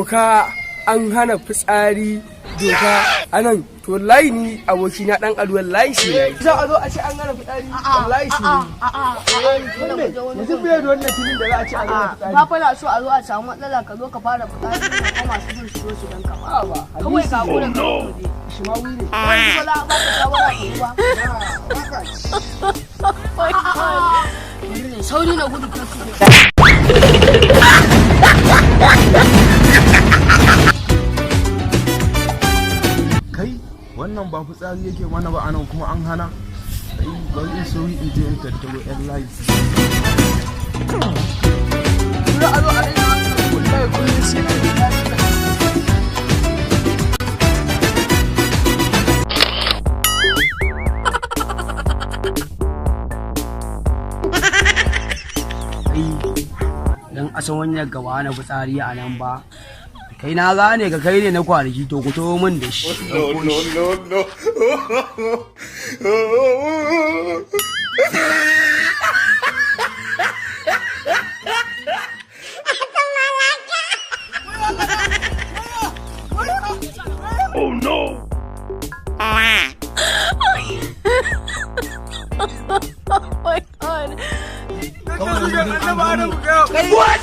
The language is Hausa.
Doka an hana fitsari, doka anan. To wallahi ni abokina dan Alu, wallahi shi ne za a zo a ce an hana fitsari, wallahi shi ne. Yanzu bai da wannan filin da za a ce an hana fitsari. Ba fa na so a zo a samu matsala, ka zo ka fara fitsari ko masu bin su zo su ganka ba. Ba. Kawai ka hakura ka zo. Shimawi ne. Wani ba za a baka shawara ka yi ba. Bari ne sauri na gudu kan su. Kai, wannan ba fitsari yake mana ba anan kuma an hana. Kai, bari in sauri in je in tattaro yan layi. Za a zo a rage wannan, wallahi kullum sai an yi fitsari. Kai, dan asan wannan gaba na fitsari a nan ba. Kai, na gane ka, kai ne na kwanaki. To ku taho min da shi. No, no, no, no. Oh no! Oh my God. What?